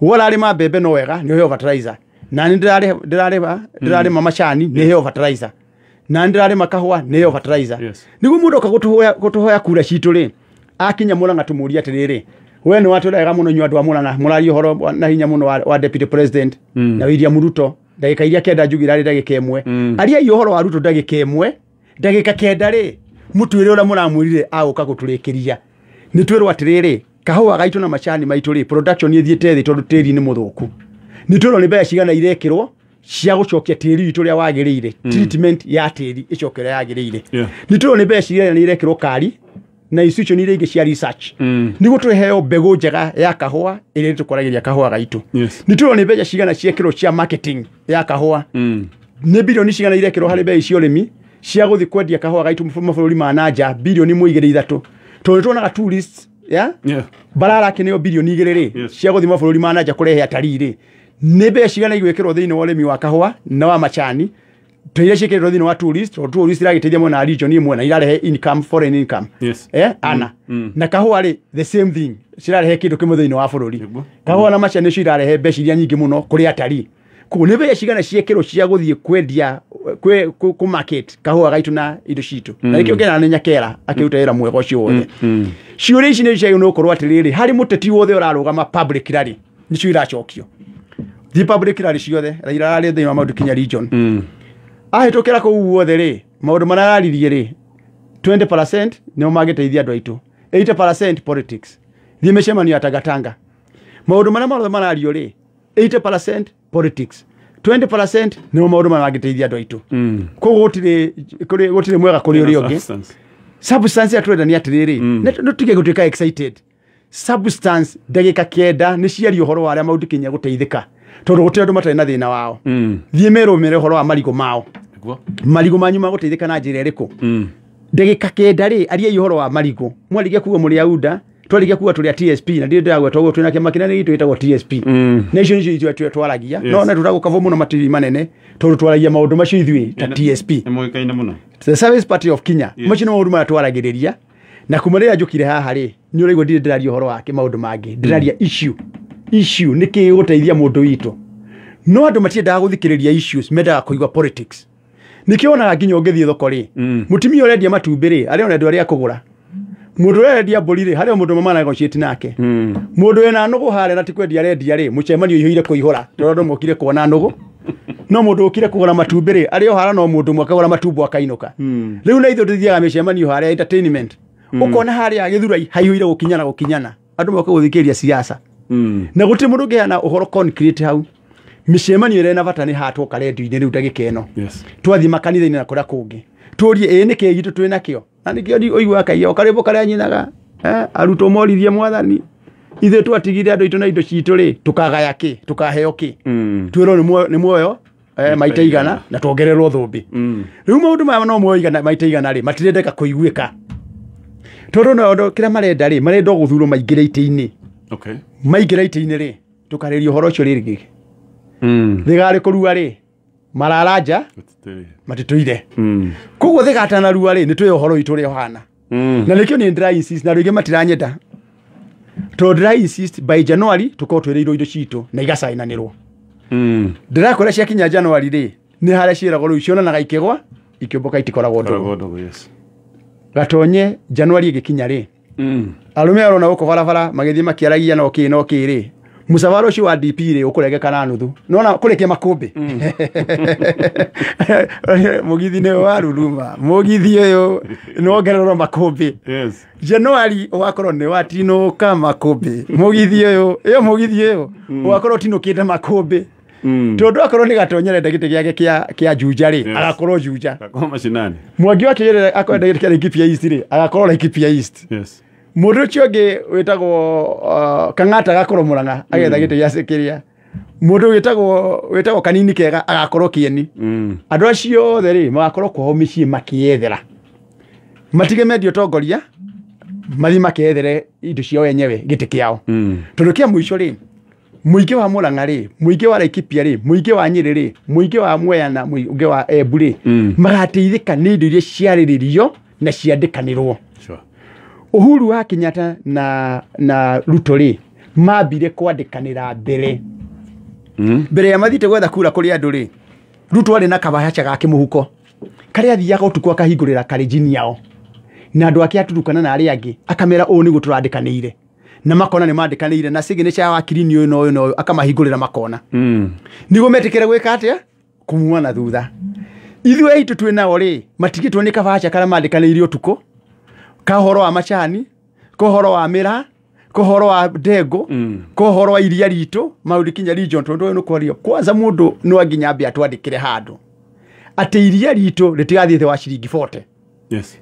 Wararĩma mbembe no wega nĩ ũheo fertilizer. Na nĩ ndĩrarĩma macani nĩ heo fertilizer. Na nĩ ndĩrarĩma kahũa nĩ heo fertilizer. Yes. Nĩguo mũndũ oka gũtũhoya kura citũ rĩ, akinya Murang'a tũmũrie atĩrĩrĩ, we nĩ watwĩra wega mũno inyuĩ andũ a Murang'a, mũraria ũhoro na hinya mũno wa Deputy President na William Ruto, ndagĩka iria 9 njugire arĩ ndagĩka 1. Ariai ũhoro wa Ruto ndagĩka 1, ndagĩka 9 rĩ, mũtwĩre ũrĩa mũramwĩrire agũka gũtũrĩkĩria. Nĩ twĩrwo atĩrĩrĩ, kahũa gaitũ na macani maitũ rĩ, production ĩthiĩte thĩ tondũ tĩri nĩ mũthũku. Nĩ twĩrwo nĩ mbeca cigana irekĩrwo cia gũcokia tĩri witũ ũrĩa wagĩrĩire, treatment ya tĩri ĩcoke ũrĩa yagĩrĩire. Nĩ twĩrwo nĩ mbeca cigana irekĩrwo kari na institution iria ingĩ cia research. Nĩguo tũheo mbegũ njega ya kahũa ĩrĩa tũkoragĩria kahũa gaitũ. Yes. Nĩ twĩrwo nĩ mbeca cigana ciekĩrwo cia marketing ya kahũa. Nĩ bilioni cigana irekĩrwo harĩ mbeca cia ũrĩmi cia gũthiĩ kwendia kahũa gaitũ mabũrũri ma na nja, bilioni 1.3. Tondũ tuonaga tourists, yeah? Yeah. Bararake nĩyo bilioni 2 rĩ, Yes. cia gũthiĩ mabũrũri ma na nja kũrehe atarii rĩ. Nĩ mbeca cigana igwĩkĩrwo thĩinĩ wa ũrĩmi wa kahũa na wa macani, ta iria ciĩkĩrĩtwo thĩinĩ wa tourist, tondũ tourist iragĩteithia mwena wa region ĩmwe na irarehe income, foreign income. Yes. Ana. Na kahũa rĩ, the same thing, cirarehe kĩndũ kĩmwe thĩinĩ wa bũrũri. Nĩguo. Kahũa na macani nĩcio irarehe mbeca iria nyingĩ mũno kũrĩ atarii. Koguo nĩ mbeca cigana ciekĩrwo cia gũthiĩ kwendia kũ market kahũa gaitũ na indo citũ. Na nĩkĩo ngena nĩ Nyakera akĩruta wĩra mwega ũcio wothe. Ciũria ici nĩ ciagĩrĩirwo nĩ gũkorwo atĩrĩrĩ, harĩ mũteti wothe ũrarũgama public rally nĩcio iracokio. Thiĩ public rally ciothe Raila ararĩ thĩinĩ wa Mount Kenya region. Ahĩtũkĩra kũu guothe rĩ, maũndũ marĩa araririe rĩ, 20% nĩo mangĩteithia andũ aitũ, 80% politics. Thiĩ mĩcemanio ya Tangatanga, maũndũ marĩa mothe marario rĩ, 80% politics, 20% nĩmo maũndũ marĩa mangĩteithia andũ aitũ. Koguo gũtirĩ mwega kũrĩ ũrĩa ũngĩ. Substance ya tũrenda nĩ atĩrĩrĩ, nĩ tũtige gũtuĩka excited. Substance ndagĩka 9 nĩ ciario ũhoro wa arĩa Mount Kenya gũteithĩka, tondũ gũtirĩ andũ matarĩ na thĩna wao. Thiĩ merwo mere ũhoro wa marigũ mao. Marigũ manyu magũteithĩka na njĩra ĩrĩkũ? Ndagĩka 9 rĩ, ariai ũhoro wa marigũ. Mwarigia kuga mũrĩ auda, twarigia kuga tũrĩ a TSP, na ndirĩ ndĩragweta ũguo, twĩna kĩama kĩnene gitũ gĩtagwo TSP. Na icio nĩcio ithuĩ twaragia. No na tũragũkabwo mũno matiri manene, tondũ twaragia maũndũ macio ithuĩ ta TSP. Nĩ mũĩkaine mũno. The Service Party of Kenya. Macio nĩ maũndũ marĩa twaragĩrĩria. Na kuma rĩrĩa njũkire haha rĩ, nĩ ũraigua ndirĩ ndĩraria ũhoro wake maũndũ mangĩ. Ndĩraria issue. Issue nĩ kĩĩ gĩgũteithia mũndũ witũ. No andũ matiendaga gũthikĩrĩria issues, mendaga kũigua politics. Nĩkĩo wonaga nginya ũngĩthiĩ thoko rĩ, mũtumia ũrendia matumbĩ rĩ, arĩa ona andũ arĩa akũgũra. Mũndũ ũrĩa arendia mbũri rĩ, harĩ o mũndũ mama negotiate nake. Mũndũ wĩna nũgũ harĩa na ti kwendia arendia rĩ, mũcemanio ũihũire kũihũra, tondũ andũ mokire kuona nũgũ. No mũndũ ũkire kũgũra matumbĩ rĩ, arĩ o harĩa no mũndũ ũmwe akagũra matumbĩ akainũka. Rĩu na ithuĩ tũthiaga mĩcemanio harĩa entertainment. Ũkona harĩa Gĩthurai haihũire gũkinyana gũkinyana. Andũ moka gũthikĩrĩria siasa. Na gũtirĩ mũndũ ũngĩheana ũhoro concrete hau. Mĩcemanio ĩrĩa ĩna bata nĩ haha twoka rendio-inĩ rĩu ndagĩka ĩno. Twathiĩ makanitha-inĩ na kũrĩa kũngĩ. Tũrie ĩĩ nĩ kĩĩ gitũ twĩ nakĩo. Na nĩkĩo ũiguaga kaia o karĩmbo karĩa nyinaga, arutwo moririe mwathani, ithuĩ twatigire andũ aitũ na indo citũ rĩ, tũkagaya kĩ, tũkaheo kĩ. Twĩrwo nĩ muoyo maita igana na tuongererwo thũmbĩ. Rĩu maũndũ maya no muoyo igana maita igana rĩ, matirendeka kũiguĩka. Tondũ no ũndũ kĩrĩa marenda rĩ, marenda gũthurwo maingĩre itĩ-inĩ. Maingĩra itĩ-inĩ rĩ, tũkarĩria ũhoro ũcio rĩngĩ. Thigari kũrua rĩ, mararanja matitũire. Koguo thigatanarua rĩ, nĩ twĩ ũhoro witũ ũrĩa ũhana. Na nĩkĩo niĩ ndĩra insist, na andũ aingĩ matiranyenda. Tondũ ndĩra insist by January tũkorwo twĩrĩirwo indo citũ na igacainanĩrwo. Ndĩrakwĩra ciakinya January rĩ, nĩ harĩa ciĩragwo rĩu cionanaga ikĩgwa, ikĩũmbũka itikoragwo ndũgũ. Gatonye January ĩgĩkinya rĩ, arũme arona gũkũ barabara magĩthiĩ makĩaragia no kĩ no kĩ rĩ, mũcabara ũcio wa DP rĩ ũkũrengeka na nuthu. Nĩwona kũrĩkia makũmbĩ. Mũgithi nĩwe wa ruruma, mũgithi ũyũ nĩwongererwo makũmbĩ. January ũgakorwo nĩ watinũka makũmbĩ. Mũgithi ũyũ, ĩyo mũgithi ũyũ ũgakorwo ũtinũkĩte makũmbĩ. Tondũ akorwo nĩ Gatonye arenda gĩtĩ gĩake kĩa Juja rĩ, agakorwo Juja. Mwangi wa Kĩrĩra akorwo enda gĩtĩ kĩa Laikipia East rĩ, agakorwo Laikipia East. Mũndũ ũcio ũngĩ wĩtagwo Kang'ata agakorwo Mũrang'a agetha gĩtĩ gĩa kĩrĩa. Mũndũ wĩtagwo Kanini Kega agakorwo Kĩeni. Andũ acio othe rĩ magakorwo kwao mĩciĩ makĩethera. Matige mendio ũtongoria, mathiĩ makethere indo ciao enyewe gĩtĩ kĩao. Tondũ kĩa mũico rĩ, mũingĩ wa Mũrang'a rĩ, mũingĩ wa Laikipia rĩ, mũingĩ wa Nyĩrĩ rĩ, mũingĩ wa Mwea na mũingĩ wa Embu rĩ, magateithĩka nĩ indo iria ciarĩrĩrio na ciandĩkanĩrwo. Uhuru wa Kenyatta na Ruto rĩ, mambire kwandĩkanĩra mbere. Mbere ya mathiĩte gwetha kura kũrĩ andũ rĩ, Ruto arĩ na kabahaca gake mũhuko karĩa athiaga ũtukũ akahingũrĩra karenjini yao na andũ ake aturukana na arĩa angĩ, akamera ũũ nĩguo tũrandĩkanĩire, na makona nĩ mandĩkanĩire na signature ya wakiri nĩ ũyũ na ũyũ na ũyũ, akamahingũrĩra makona. Nĩguo metĩkĩre gwĩka atĩa? Kumua na thutha. Ithuĩ aitũ twĩ nao rĩ, matigĩtwo nĩ kabahaca karĩa mandĩkanĩire ũtukũ, ka ũhoro wa macani, ka ũhoro wa mĩraa, ka ũhoro wa ndengũ, ka ũhoro wa iria ritũ, Mount Kenya region, tondũ ũyũ nĩ kwario. Kwanza mũndũ no nginya ambe atwandĩkĩre handũ atĩ iria ritũ rĩtigathiĩ thĩ wa ciringi 40.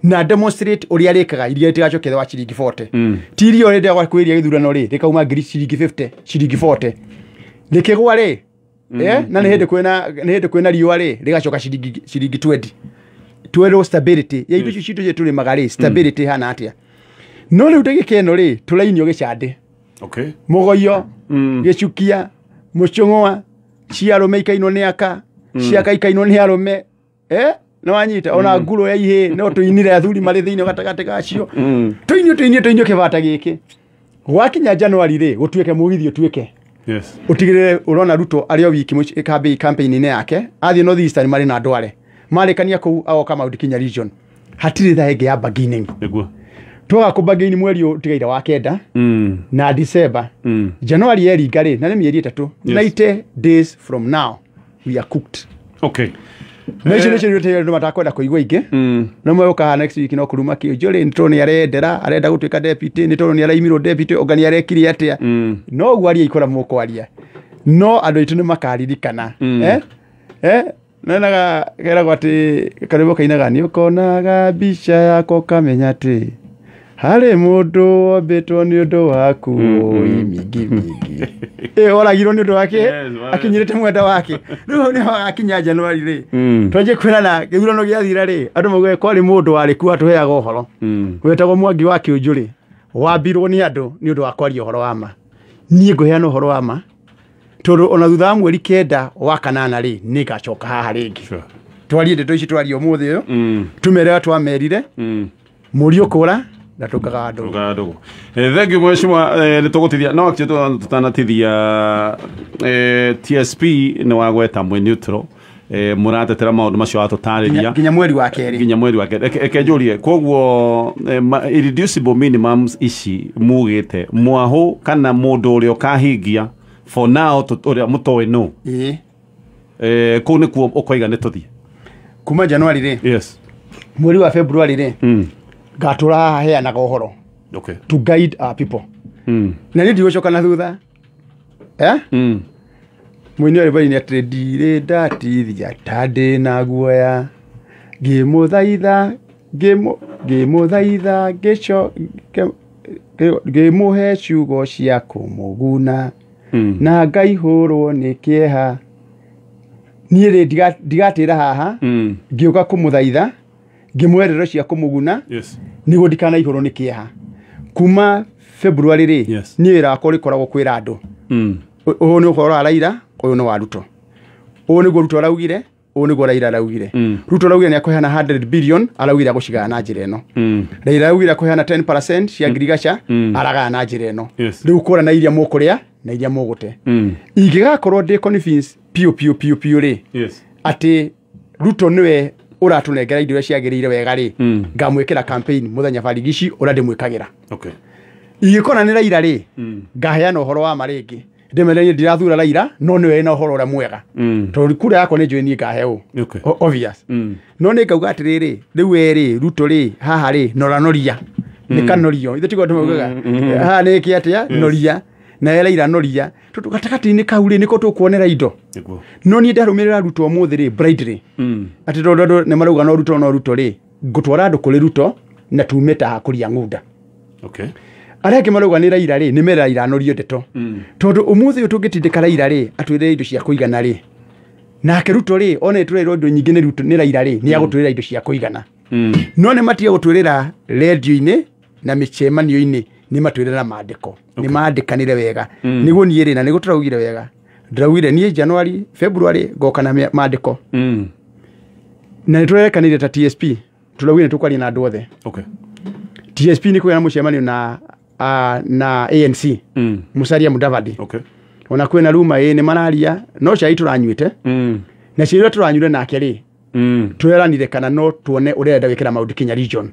Na demonstrate ũrĩa rĩkaga iria rĩtigacoke thĩ wa ciringi 40. Ti iria ũrĩa ndĩragwa kwĩria gĩthurano rĩ, rĩkauma ngiri ciringi 50, ciringi 40. Rĩkĩgwa rĩ, na nĩ hĩndĩ kwĩna riũa rĩ, rĩgacoka ciringi 20. Twĩrwo stability ya indo icio citũ tũrĩmaga rĩ, stability hana atĩa? No rĩu ndagĩka ĩno rĩ, tũrainio gĩcandĩ. Mũgoyo, gĩcukia, mũcũng'wa, cia arũme ikainwo nĩ aka, cia aka ikainwo nĩ arũme. Nĩ wanyita ona nguro ya ihĩ no tũinire athuri marĩ thĩinĩ gatagatĩ gacio. Tũinio tũinio tũinio kĩbata gĩkĩ. Gwakinya January rĩ, gũtuĩke mũgithi ũtuĩke. Ũtigĩrĩre ũrona Ruto arĩ o wiki campaign-inĩ yake, athiĩ North Eastern marĩ na andũ are. Marĩkania kũu agoka Mount Kenya region. Hatirĩ thaa ĩngĩ ya bargaining. Nĩguo. Twaga kũ bargain mweri ũtigaire wa 9 na December. January yeringa rĩ, na nĩ mĩeri 3. 90 days from now we are cooked. Okay. Na icio nĩcio nĩ andũ matakwenda kũigua ingĩ. No megũka next week no kũruma kĩũnjũ rĩ, nĩ tondũ nĩ arendera, arenda gũtuĩka deputy, nĩ tondũ nĩ araimirwo deputy, onga nĩ arekire atĩa. No ũguo aria ikora mũkwaria. No andũ aitũ nĩ makaririkana. Nenaga keragwo atĩ karwĩmbo kainaga nĩ ũkonaga mbica yakwa ũkamenya atĩ harĩ mũndũ wombĩtwo nĩ ũndũ waku oi mingi mingi. Oragirwo nĩ ũndũ wake akinyĩrĩte mwenda wake. Rĩu hau nĩho akinya January rĩ. Twanjie kwĩrana gĩthurano gĩathira rĩ, andũ mauge kwarĩ mũndũ warĩ kuo atũheaga ũhoro. Wetagwo Mwangi wa Kĩũnjũ rĩ, wambirwo nĩ andũ nĩ ũndũ wa kwaria ũhoro wa ma. Niĩ ngũheana ũhoro wa ma tondũ ona thutha wa mweri 9 wa 8 rĩ, nĩ ngacoka haha rĩngĩ. Twarie ndeto ici twarie ũmũthĩ ũyũ, tũmere twamerire, mũriũ kũra na tũkaga ndũgũ. Thank you mheshimiwa, nĩ tũgũtithia no actually tũtanatithia TSP nĩ wagweta mwĩ neutral, mũratetera maũndũ macio watũtarĩria nginya mweri wa 2. Nginya mweri wa 2. Reke njũrie, koguo irreducible minimums ici mugĩte mwahũ kana mũndũ ũrĩa ũkahingia for now ũrĩa mũtoĩ no kũu nĩkuo ũkoiga nĩ tũthiĩ kuma January rĩ. Yes. Mweri wa February rĩ, ngatũra heanaga ũhoro. Okay. To guide our people. Na nĩ ndigũcoka na thutha. Mũini wa rwĩmbo atĩrĩ, ndirĩ ndatithia ta ndĩ na guoya, ngĩmũthaitha ngĩmũthaitha ngĩmũhe ciugo cia kũmũguna na ngaihũrwo nĩ kĩeha. Niĩ rĩ ndigatĩra haha, ngĩũka kũmũthaitha ngĩmũhe ndeto cia kũmũguna nĩguo ndikanaihũrwo nĩ kĩeha. Kuma February rĩ, niĩ wĩra wakwa ũrĩkoragwo kwĩra andũ ũyũ nĩ ũhoro wa Raila, ũyũ nĩ wa Ruto, ũyũ nĩguo Ruto araugire, ũyũ nĩguo Raila araugire. Ruto araugire nĩ akũheana 100 billion, araugire agũcigaya na njĩra ĩno. Raila araugire akũheana 10% cia ngirigaca, aragaya na njĩra ĩno. Rĩu kũra na iria mũkũrĩa na iria mũgũte. Ingĩgakorwo ndĩ convince piũ piũ piũ piũ rĩ, atĩ Ruto nĩwe ũratũnengera indo iria ciagĩrĩire wega rĩ, ngamwĩkĩra campaign mũthenya barigici ũrĩa ndĩmwĩkagĩra. Ingĩkora nĩ Raila rĩ, ngaheana ũhoro wa ma rĩngĩ, ndĩmere niĩ ndirathura Raila no nĩwe wĩna ũhoro ũrĩa mwega, tondũ kura yakwa nĩ njũĩ niĩ ngahe ũ. Obvious. No nĩ ngauga atĩrĩrĩ, rĩu we rĩ, Ruto rĩ, haha rĩ, nora noria nĩ kanorio, ithuĩ tiguo tũmaugaga haha nĩ kĩ atĩa, noria na Raila noria, tondũ gatagatĩ-inĩ kau rĩ nĩko tũkuonera indo. No niĩ ndarũmĩrĩra Ruto ũmũthĩ rĩ, brightly, atĩ tondũ andũ nĩ marauga no Ruto no Ruto rĩ, ngũtwara andũ kũrĩ Ruto na tume ta kũria ng'unda. Arĩa angĩ marauga nĩ Raila rĩ, nĩ mere Raila norio ndeto. Tondũ ũmũthĩ ũyũ tũngĩtindĩka Raila rĩ, atwĩre indo cia kũigana rĩ, nake Ruto rĩ, one tũrerwo indo nyingĩ nĩ Ruto nĩ Raila rĩ, nĩ agũtwĩrĩra indo cia kũigana. No nĩ matige gũtwĩrĩra redio-inĩ na mĩcemanio-inĩ, nĩ matwĩrĩra maandĩko. Nĩ maandĩkanĩre wega. Nĩguo niĩ rĩ, na nĩguo tũraugire wega. Ndĩraugire niĩ January, February ngoka na maandĩko. Na nĩ tũrerekanĩire ta TSP, tũraugire nĩ tũkwaria na andũ othe. TSP nĩ kũgĩa na mũcemanio na ANC, Musalia Mudavadi. Ona kwĩna ruma ĩ nĩ mararia, no cai tũranyuĩte. Na cai ũrĩa tũranyuire nake rĩ, tũreranire kana no tuone ũrĩa arenda gwĩkĩra Mount Kenya region.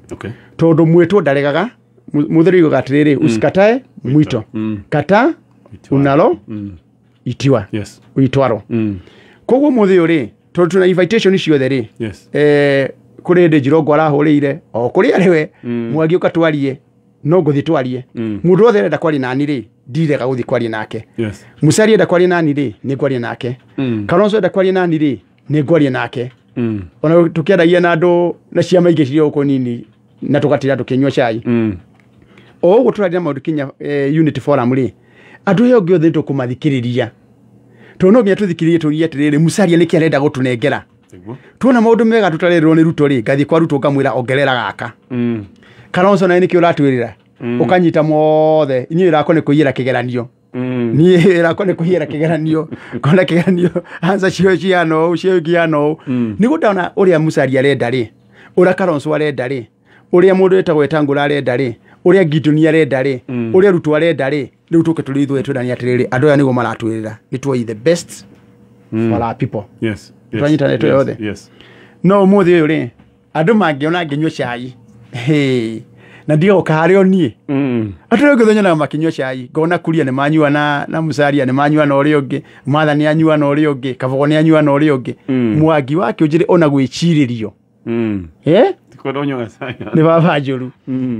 Tondũ mwĩtwo ndaregaga, mũthuri oigaga atĩrĩrĩ, usikatae mwito, kata unalo itiwa. Uitwaro. Koguo mũthĩ ũyũ rĩ, tondũ tuna invitation ciothe rĩ, kũrĩ hĩndĩ Njirongo arahũrĩire, o kũrĩ arĩ we, Mwangi ũka twarie, no ngũthiĩ twarie. Mũndũ wothe arenda kwaria nani rĩ, ndirega gũthiĩ kwaria nake. Musalia enda kwaria nani rĩ, nĩ ngwaria nake. Kalonzo enda kwaria nani rĩ, nĩ ngwaria nake. Ona tũkĩaragia na andũ na ciama ingĩ ciria gũkũ nini, na tũgatira tũkĩnyua cai. O ũguo tũraria maũndũ kinya Unity Forum rĩ, andũ aya angĩ othe nĩtũkũmathikĩrĩria. Tondũ no nginya tũthikĩrĩrie tũrie atĩrĩrĩ, Musalia nĩkĩ arenda gũtũnengera. Tuona maũndũ mega tũtarerwo nĩ Ruto rĩ, ngathiĩ kwa Ruto ngamwĩra ongerera gaka. Kalonzo naye nĩkĩ ũratwĩrĩra? Ũkanyita mothe, inyuĩ wĩra wakwa nĩ kũiyĩra kĩgeranio. Niĩ wĩra wakwa nĩ kũiyĩra kĩgeranio, ngona kĩgeranio answer cio cihana ũũ, cio ihana ũũ. Nĩguo ndona ũrĩa Musalia arenda rĩ, ũrĩa Kalonzo arenda rĩ, ũrĩa mũndũ wĩtagwo Wetangũla arenda rĩ, ũrĩa Gideon arenda rĩ, ũrĩa Ruto arenda rĩ, rĩu tũke tũrĩ ithuĩ twĩrane atĩrĩrĩ, andũ aya nĩguo maratwĩrĩra, nĩ tuoyi the best for our people. Twanyitana ndeto yothe. No ũmũthĩ ũyũ rĩ, andũ mangĩona ngĩnyua cai, hĩ, na ndigoka harĩ o niĩ. Andũ arĩa ũngĩ nyonaga makĩnyua cai, ngona Kuria nĩ manyua na Musalia nĩ manyua na ũrĩa ũngĩ, Martha nĩ anyua na ũrĩa ũngĩ, Kabogo nĩ anyua na ũrĩa ũngĩ. Mwangi wa Kĩũnjĩrĩ ona gwĩcirĩrio. Eh? Tikwenda ũnyuaga cai. Nĩ baba njũru.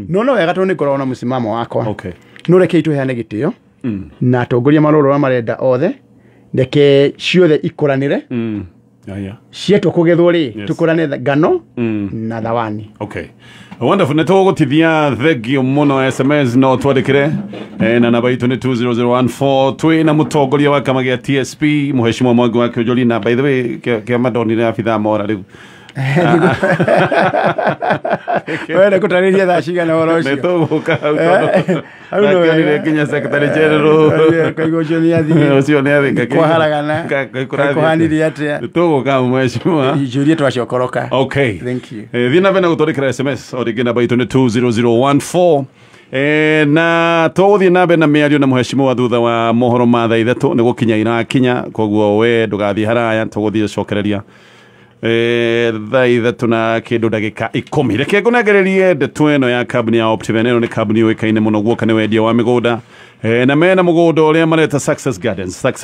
No no wega tondũ nĩ ngoragwo na mũsimamo wakwa. Okay. No rekei tũheane gĩtĩo na atongoria marorora marenda othe, reke ciothe ikũranĩre. Yeah. Ciatua kũgethwo rĩ, Yes. tũkũrane ngano na thawani. Okay. Wonderful. Nĩ tũgũtithia thengio mũno. SMS no twandĩkĩre na namba itũ nĩ 20014. Twĩ na mũtongoria wa kĩama gĩa TSP, mũheshimiwa Mwangi wa Kĩonjori. Na by the way, kĩama ndonire abithaa mora rĩu. Wenda kũtarĩria thaa cigana ũhoro Nĩ ũcio? tũgũka hau tondũ Hau no ndakĩonire wega. nginya secretary general. Kaigua ũcio nĩ athiĩ. Ũcio nĩ athĩ. Kwaharagana. Kũhanire atĩa? Nĩ tũgũka, mheshimiwa. Ciũria twacokoroka. Okay. Thank you. Thiĩ na mbere na gũtwandĩkĩra SMS o rĩngĩ, namba itũ nĩ 20014. Na tũgũthiĩ na mbere na mĩario na mũheshimiwa thutha wa mohoro ma thaa 3 nĩ gũkinya irakinya, koguo we ndũgathiĩ haraya, tũgũthiĩ gũcokereria thaa 3 na kĩndũ ndagĩka 10. Reke ngũnengererie ndeto ĩno ya kambuni ya Optiven. Ĩno nĩ kambuni yũĩkaine mũno guoka nĩ wendia wa mĩgũnda, na mena mũgũnda ũrĩa mareta Success Gardens. Success